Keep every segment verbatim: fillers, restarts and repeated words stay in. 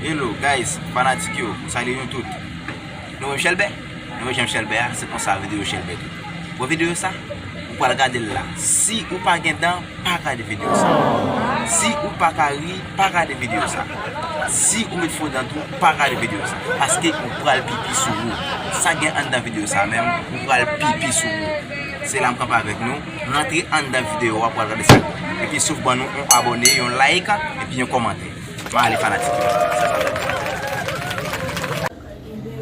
Hello guys, fanatik yo, m salye nou tout. Nou wè Chèlbè? Nou wè jan Chèlbè a, se konsa videyo Chèlbè tou. Bon, videyo sa, ou pral gade l la. Si ou pa gen dan, pa gade videyo sa. Si ou pa ka ri, pa gade videyo sa. Si ou met fo dan tou, pa gade videyo sa. Paske ou pral pipi sou ou. Sa gen anndan videyo sa menm, ou pral pipi sou ou. Se la m kanpe avèk nou. Rantre anndan videyo a pou al gade sa. Epi souf ban nou yon abòne, yon like, epi yon kòmantè. Mwen ale fanatik yo.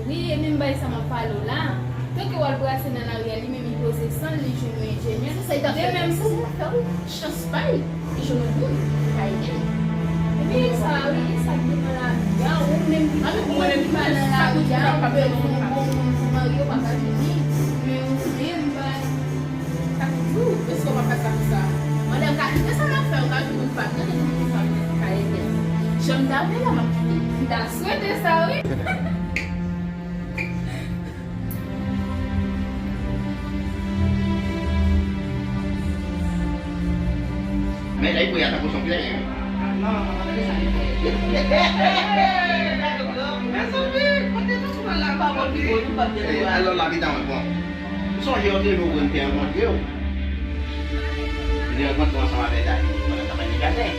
Wi, e menm bay sa m ap pale w la. Tanke w al brase nan lari a, li menm li poze san l, li jwenn yon enjenyè. De menm pou chans pa l, li jwenn yon moun, pa ede l. Epi sa, wi, sa k devan lavi a, ou menm ki pa nan lari a, ou bezwen yon bon moun pou marye, ou pa ka jwenn li. Men ou menm bay. Sa k di w, èske w pa fè sa pou sa? Mwen, lè m ka kite sa m ap fè, ou ka jwenn yon fanm, nan jwenn yon fanm ki ka ede m. Jan m ta vle la, m ap kite. M ta swete sa, wi. Men lè pou y a tankou son kleren. Mezanmi, kote nou pral la, pa bon. Alò, lavi ta mwen bon. M sonje yon de jou nou te rankontre w. Nou te rankontre ansanm avèk Dani pandan n t ap fè jaden.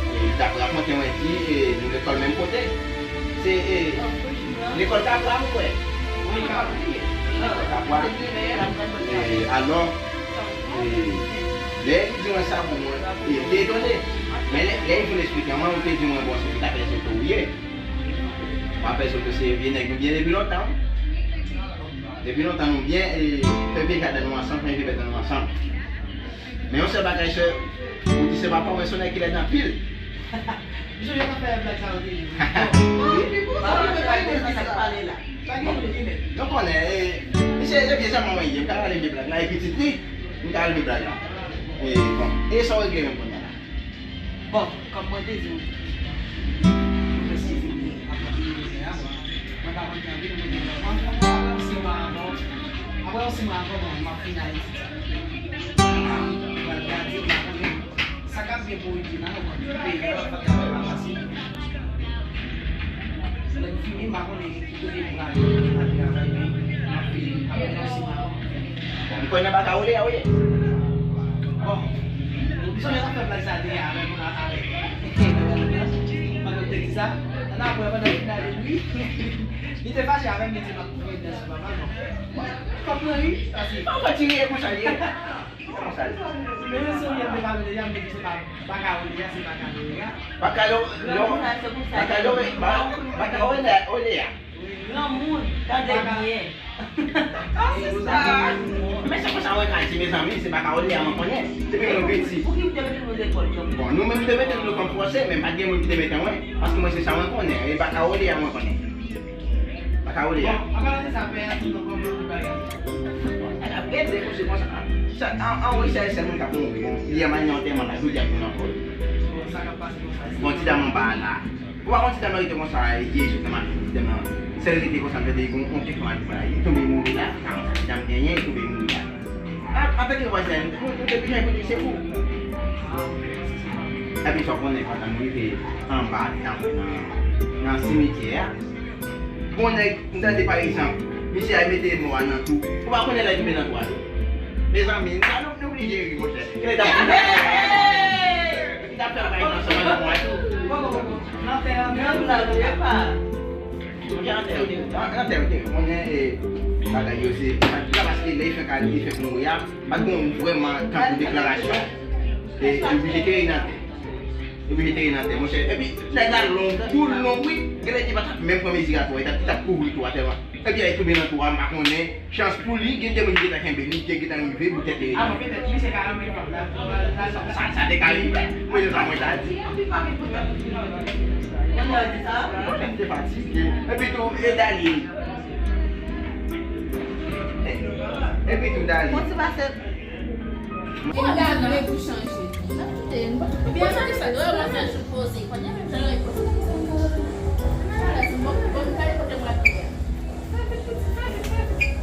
E, li t ap rakonte mwen di, e, nou lekòl menm kote. Se, e, lekòl Kapwa, m kwè. Wi, Kapwa. Lekòl Kapwa. E, alò, e, lè li di mwen sa pou mwen, e, m te etone. Men lè, lè li fin esplike mwen, m te di mwen, bon, se Pitapè Soto ou ye. Pitapè Soto se vye nèg nou byen depi lontan. Depi lontan nou byen, e, fè vye jaden nou ansanm, fè vye bèt nou ansanm. Men yon sèl bagay, sè, ou di se papa w, men se yon nèg ki lèd anpil. Misye te ka fè blag sa yo te ye. Wi. Bon, wi, men pa gen moun ki sa k pale la. Pa gen moun ki lèd. Nou konnen, e, misye, e vye zanmi mwen ye, m ka rale vye blag la, e pitit li, m ka rale vye blag la. E, bon, e sa w regle menm kounye a la? Bon, kòm mwen te di w, mwen prèske fini apre ap vini kounye a, mwen pa konn jan vin, mwen te lòman. Apre yon semèn ankò, apre yon semèn ankò, bon, m ap fini Ayiti. Mwen pral gade, m pa konnen sa k ap gen pou Regina, nou konn peyi a, fòk travay pa fasil. Lè m fini, m pa konnen ki kote m prale, m al travay, men m ap fini, apre yon semèn ankò. Bon, m kwè nan Baka Ole a, wi. Bon, ou sonje nan fè blag sa te avèk, avèk, pandan w te di sa, ann apre, pandan final, wi. Li te fache avè m, li di m ap voye dèyè sou papa, bon. Mwen, fòk mwen ri, paske. An fè ti ri, e konsa l ye. E konsa l ye. Men se ou menm te pale deja, m te di se pa Baka Ole a, se Baka Ole a. Baka Ole, non. Baka Ole, Baka Ole, Ole a. Granmoun, tande byen. Ah, sista. Men se konsa mwen ka di, mezanmi, se Baka Ole a mwen konnen. Depi nou piti. Pou ki ou te mete nou lekòl, Jan? Bon, nou menm te mete nou lekòl fòse, men pa t gen moun ki te mete mwen, paske mwen se sa mwen konnen, e Baka Ole a mwen konnen. Baka Ole a. Bon, anpalan de sa, pè a di nou kòman pou bagay. Bon, bagay ap rete, se konsa. Sa, an, an, wi, se, se moun k ap mouri. Yè m al nan antèman la, jodi a tounen ankò. Bon, sa k ap pase konsa. Bon, ti dam anba a la. Ou pa konn ti dam nan rete konsa, e, sou tèm a, ti dam nan, sèl rete konsa, m tande yon, yon kèk mwa, li tonbe mouri la, ti dam genyen, li tonbe mouri la. A, antanke vwazen, nou, nou te bezwen pou li, se fou. Epi sa w konnen, pandan nou rive anba, nan, nan, nan simityè a, bon nèg, m tande pa egzanp, misye al mete mò a nan twou. Ou pa konnen lè l tonbe nan twou a tou. Mezanmi, sa nou, nou blije ri, monchè. Kile t ap, li t ap fè bagay ansanm avèk mò a tou. Nan tè an, nan tè an, nan tè an, nan tè an, konnen, e, bagay yo se, sa ki la, paske lè li fèk al, li fèk mouri a, pa t gen vrèman tankou deklarasyon. E, li oblije te ri nan tè. Li oblije te ri nan tè, monchè. Epi, nèg la long, tou long, wi. Genlè li pa t ap menm pran mezi a twou, li t ap, li t ap kouvri twou a tèlman. Epi, lè li tonbe nan twou a, m pa konnen. Chans pou li, gen de moun ki gentan kenbe li, ki te gentan rive pou tèt li. Ah, bon, petèt, misye ka renmen fanm nan. Sa, sa te ka rive. Mwen, se sa mwen ta di. Mwen menm te fatige. Epi tou, e Dali. E, epi tou, Dali. Ou gade lè pou chanje. Ebyen, sa, sa, lè w ap fè jou poze, kounye a menm jan yo poze. Bon, bon, gade kote m ap ye a. Fè vit, pitit, fè vit, fè vit.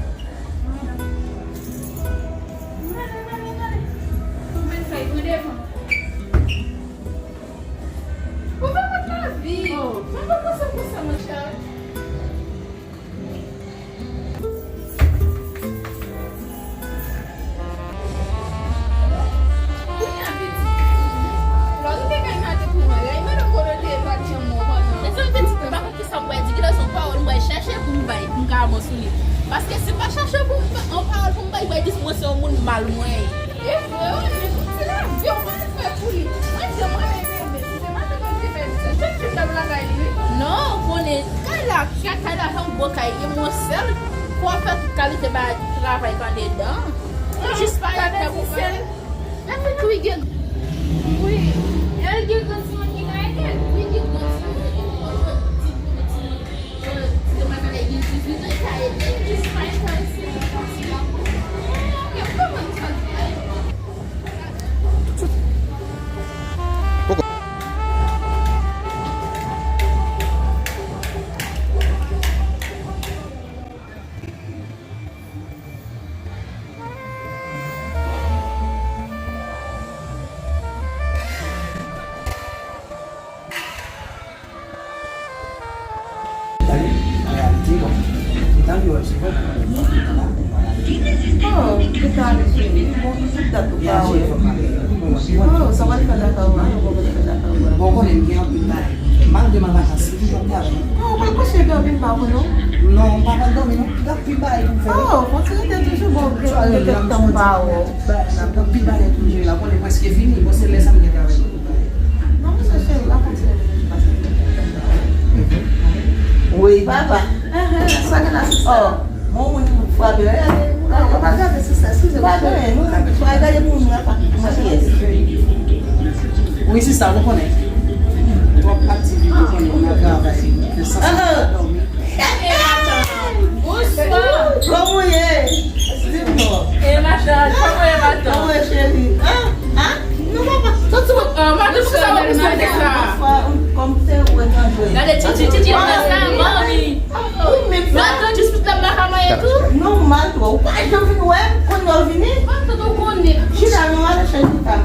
Ou mèt fè, pran devan. Ou pa konn lavi. Oh. Ou pa konn Mal mwen. E vre wi, li pou ti lavi, ou konn fè pou li. Mwen di mwen renmen bebe, si se pa te konn bebe, se tout fim nan lakay li wi. Non, ou konnen, kay la, kay la se yon bon kay, gen yon sèl, pou w fè tout kalite bagay, travay k andedan. Ou jis pa gen kè pou fè. Lè fè tou, li gen, wi, e l gen gran timoun ki ka ede l. Wi, gen gran timoun, gen gran timoun. Oh, ki sa ale sou li? Bon, ki dat ou pa wè? Oh, sa w al fè lakay ou a? Bon, konnen m gen anpil bagay pou m fè. Malgre m an vakans, m toujou ap travay. Oh, mwen kouche epi anpil pa wè non. Non, m pa pral dòmi non. Gen anpil bagay pou m fè. Oh, fò ti rete toujou, bon, gen kèk tan m pa wè w. Gen anpil bagay pou m jere la, konnen prèske fini, bon, se lè sa m gen travay. Non, mesye cheri, pa kontinye vini pase. Wi, papa. Sa gen la, sista? Oh, bon, moun frape. Oh, pa gade, sista, eskize m. Pa gen, non, pa gade moun la, pa, pa kiyès. Wi, sista, ou konnen. Twòp aktivite, ou konnen, nan travay. Fè sa, sa pa dòmi. Bonswa. Kòman w ye? Di m non. E matant, kòman w ye matant? Kòman w ye cheri? An? An? Non, papa. Soti wè. Matant, poukisa w ap fè sa? Bonswa, kòm se ou etranje. Gade, Titi, Titi, ap fè sa, manmi. Wi, men sa. Matant, jis tout lè m pa ka manyen tou. Non, mal twò. Ou pa janm vin wè m, kounye a w vini. Matant, ou konnen. Chita, non, ale chita.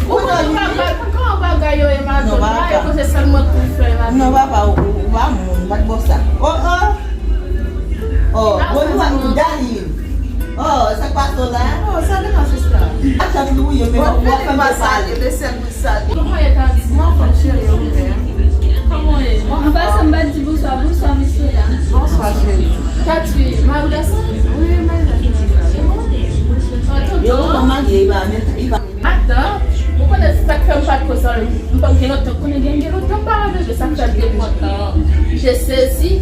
Ou konnen bagay, ou konnen bagay yo e matant. Non, papa. Bagay yo se sèl mwen pou fè la. Non, papa, ou, ou, ou pa moun, ou pa t bon sa. Oh, oh. Oh, ah, bon, nou pa moun Dani. Oh, sa k pase w la? Oh, sa gen nan sista. Atann nou, yo, men bon, w ap fè m pale. Kòman e ta di? Mwen anfòm cheri, ou menm? Kòman e? Anfòm, m pa di bonswa, bonswa, mesye dam. Bonswa, cheri. Tati, mari w la sa? Wi, mari w la sa. Yo, ou pa marye, li pa, li pa. Atann, ou konnen sa k fè m pa t ko salye. M pa gen lontan, konnen gen, gen lontan m pa wè bebe, sa k fè l te kontan. Je sezi.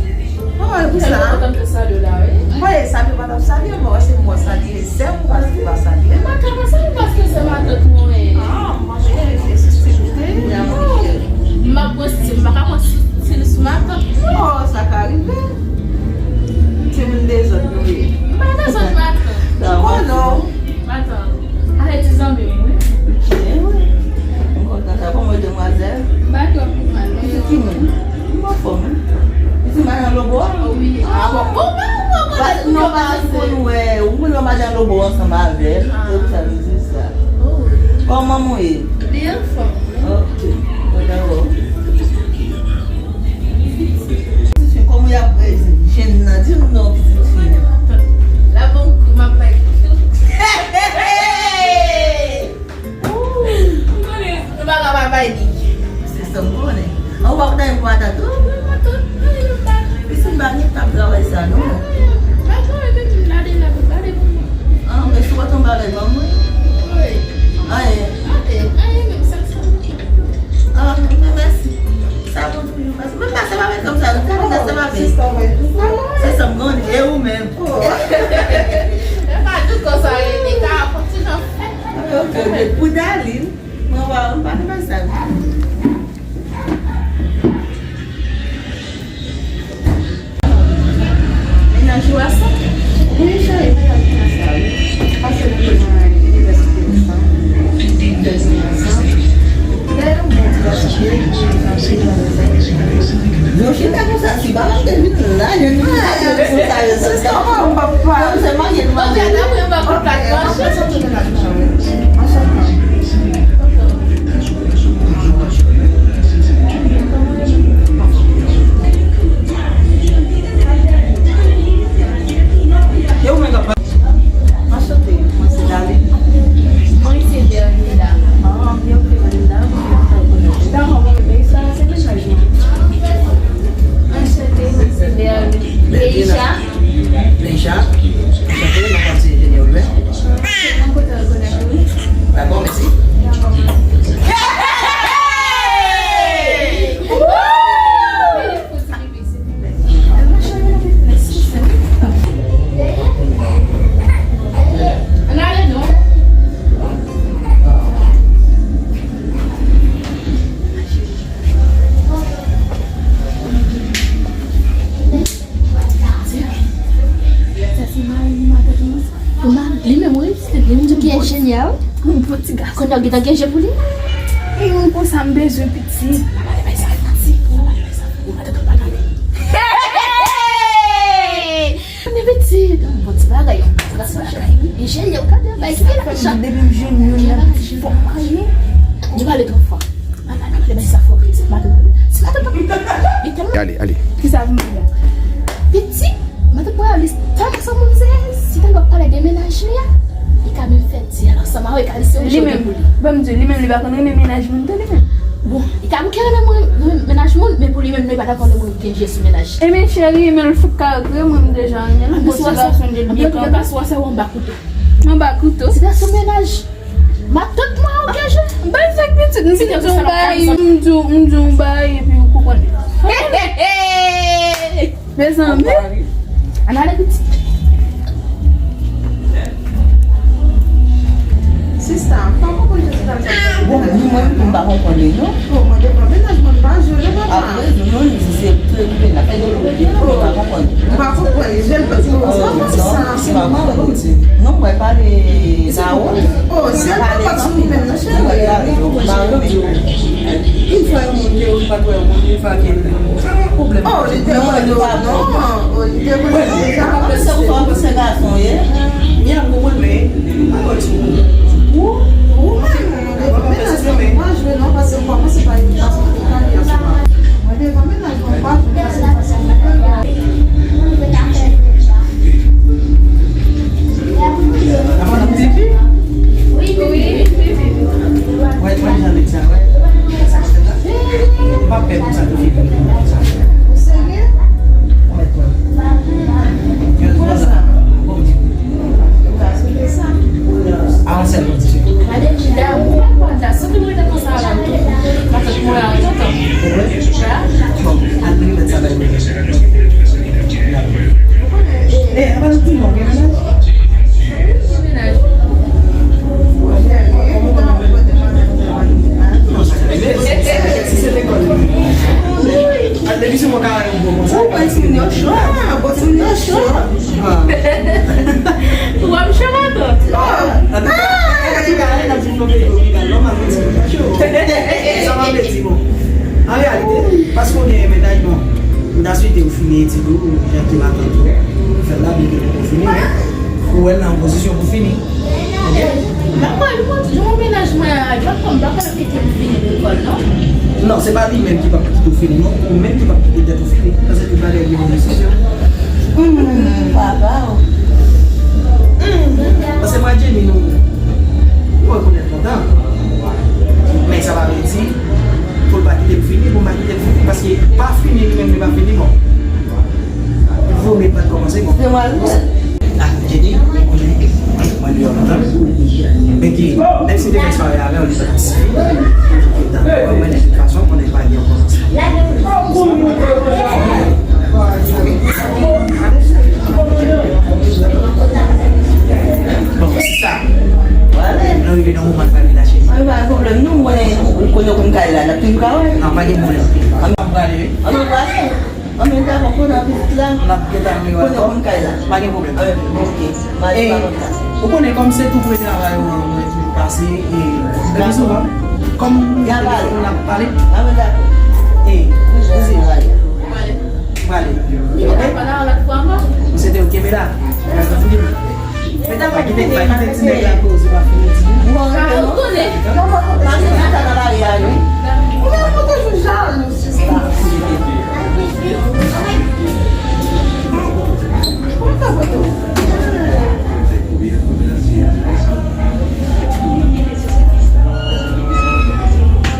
Oh, e pou sa. Mwen kontan m te salye w la, wi. Mwen, sa m pa t ap salye, mwen, se mwen salye, se ou pa, ou pa salye. Mwen pa ka pa salye paske se matant mwen ye. Ah, mwen, e, e, se, se, m ap pran stil, m pa ka pran stil sou matant mwen. Oh, sa ka rive. Timoun dezòd nou ye. M pa dezòd matant. Konnen w. Matant. Ale ti zanmi m, wi. Byen, wi. M kontan sa. Kòman w ye, demwazèl? M pa twò pi mal, non. Pitit ki moun? M anfòm, wi. Pitit madanm Lobo a? Wi. Ah, bon. Ou pa, ou pa konnen. Non, paske m konn wè, ou konn wè madanm Lobo ansanm avè l. Ah. Se pou sa m di sa. Oh, wi. Kòman manman w ye? Li anfòm, wi. Ok. Bon, dakò. Pitit fi, kòman y ap rele jèn nan? Di m non, pitit fi. La bon kou, m ap bay kou. Ou konnen, nou pa ka pa bay li. Se sa m konnen. An, w ap bay pou matant ou? Wi, matant. Wi, nou pa. Pitit pa gen tan travay sa, non. Pa travay, men m lade la, gade pou mwen. An, men si w pa tonbe avèk ban mwen. Wi. Anyen. Anyen, anyen menm, sa, sa. Ah, men mèsi. Sa bon toujou, mèsi. Men pase pa met kòm sa, non. Kòman sa va, sista, mwen? Se sa m konnen. E ou menm? Oh. E pa tout konsa, René. Ka fon ti jan fè. Ok, ok. Pou Darline, mwen pa, mwen pa nan mesaj. Mennaj ou a sa? Wi, cheri, mennaj mwen a sa, wi. Pase nou te nan inivèsite ansanm, nou fè zye ansanm. Dayè, yon bon ti gason, wi. Yo chita konsa, si papa m te vin la, yo vin la, yo konsa, yo konsa. Kòman m pa pale? Kòm se marye nou marye. Anchante, mwen se Darline. Mwen se Bernida. Ah, byenveni, madam. Dakò, mwen, men sa, se mennaj mwen. Anchante, mwen se Bernida. Deja. Deja. Anchante, mwen se enjenyè Wilbert. Yon ti gason. Kounye a w gentan gen je pou li? E yon konsa m bezwen pitit. Pa pale bay sa, Fati. Pa pale bay sa. Ou pa tande, pa pale. Mwen pitit. Bon ti bagay, yon ti gason cheri. E je li, ou gade bay ki gen lajan. Depi m jwenn youn nan pitit fò m marye. Ou pale twò fò. Pa pale bay sa fò pitit. Gade, ale. Kisa vin di la? Pitit. Matant mwen an, li tèlman sanble yon seyans. Si tande w ap pale de mennaj li a, li ka menm fè dyèl ansanm avè w, li ka di se yon jodi pou li. Ban m di w, li menm li pa konn renmen mennaj moun tou li menm. Bon, li ka bouke renmen moun, mennaj moun, men pou li menm li pa dakò lè moun gen je sou mennaj li. Ebyen cheri, men l fout ka regle mwen, m deja renmen l. Bon ti gason de byen kanpe. Anba kouto. Anba kouto. Ti gason mennaj. Matant mwen an gen je. Bay sa k pitit, m fin di w bay, m di w, m di w bay, epi ou konprann. Mezanmi. Ann ale pitit. Sista, m pa konprann jan sista sa. Bon, ni mwen menm tou m pa konprann li non. Bon, mwen devan mennaj mwen m pa jwe non papa. Apre nou menm nou di se preokipe n ap fè de preokipe, m pa konprann. M pa konprann, jèn pati konsa konsa. M pa konprann. Non, mwen pale Nawo. Oh, jèn pa pati sou menm nan cheri. Mwen pale Nawo. Yon fwa yon moun ke ou pa t wè yon moun, yon fwa ke li, sa pa pwoblèm. Oh, li te wè lòt non. Oh, li te wè deja. Mwen se ou fè se gason ye. Mia, m konprann, men m pa konn si ou ou ou menm, mwen devan mennaj mwen pa jwe non, paske m kòmanse pa yon gason ki kalye ansanm avè mwen. Mwen devan mennaj mwen pa jwe paske m pa se yon gason. Avan n ap pipi? Wi, wi, pipi. Wè, wè jan nèg sa, wè. Sa k fèt la? M pa pè pou sa te fini konsa. Ou serye? Mèt mwen. Yo di konsa. Bon, di. Avan sèl mwen di. Gade ki damou, papa, sa sou vin rete konsa la tou. Matant mwen an tonton. Bon, al mete sa bay mwen. Eh, apa nou di non, gen mennaj? Ou wè timoun yo cho, ah, bon timoun yo cho. Ou ap cho ankò? Oh. An tou ka, an tou ka, n ap viv nan peyi tropikal, nòmal pou timoun yo cho. Sa pa vle di, bon. An reyalite, paske w gen mennaj, bon, m ta swete ou fini etid ou, jan ke matant ou fè l la, byen ke li poko fini, men ou wè l nan yon pozisyon pou fini. Ok? M pa kwè, li konn di yon mennaj mwen a, li pa kwè, m pa kwè l kite m fini lekòl, non. Non, se pa li menm ki p ap kite w fini, non. Ou menm ki p ap kite tèt ou fini. Paske tout bagay gen yon desizyon. Hmm, papa, oh. Hmm. Paske mwen, Jenny, nou, nou rekonèt lontan. Men sa pa vle di pou l pa kite m fini, pou m pa kite l fini. Paske pa fini, li menm, li pa fini, bon. Vo mye pa t kòmanse, bon. Se mwen, wi. Ah, Jenny, mwen deyò lontan. Men ki, menm si m te fè sware avè w, li pa t ap sifi. Mwen, mwen, de tout fason, konnen pa gen yon kòmans. Bon, sista. Wale. Nou rive nan moman n pral relache. Mwen pa gen pwoblèm, non, mwen, ou konnen konn kay la, n ap fin ka wè. Non, pa gen pwoblèm. An nou prale, wi. An nou prale. An nou dakò, konnen pitit la. N ap gentan rive. Konnen konn kay la. Pa gen pwoblèm. Ah, ok. Mwen pa konn sa. Ou konnen kòm se tou premye travay ou an, mwen toujou pase, e, le pli souvan, kòm nou ap pale. Ah, mwen dakò. E, mwen se, mwen prale. Mwen se te ou kenbe la. Medam, pa kite, pa kite ti nèg la koze, pa fini ti nèg. Bon, ou konnen. Mwen pa konn sa nan lari a, non. Ou menm ou toujou jalou, sista.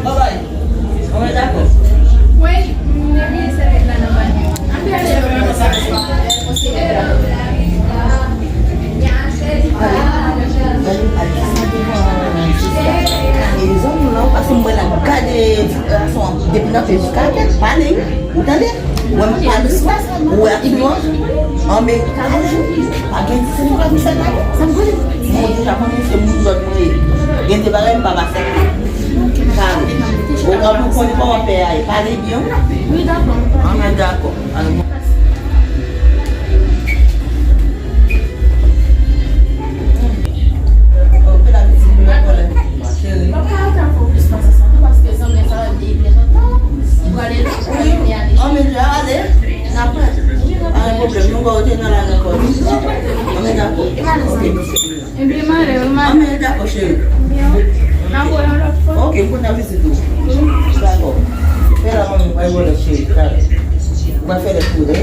Bye bye. Mwen dakò. Wi, m te bliye sèvyèt la nan banyo. Ann ale nan banyo. E zòn nou la, ou pase m wè l ap gade ti gason an depi nan pye jiska tèt, pale wi. Ou tande? Ou wè m pa dousman, ou wè ak nou an, an men kajou, pa gen ti sou la misye la. Sa m konnen. Mwen deja konnen se moun zòn mwen ye. Gen de bagay m pa pase. Pale. Ou konn, ou konn kòman pè a ye. Pale byen wi. Wi, dakò. An men dakò. Alò, bon. Bon, fè la mizik pou mwen, kòlè. Bon, ou te nan lari ankò wi. Anmè dakò. Ok. Ebyen, mare, Anmè dakò, cheri. N ap wè yon lòt fwa. Ok, m konn ap vizit ou. Dakò. Fè la, manmi, bay wòlè, cheri. Dakò. Ou pa fè lè koule.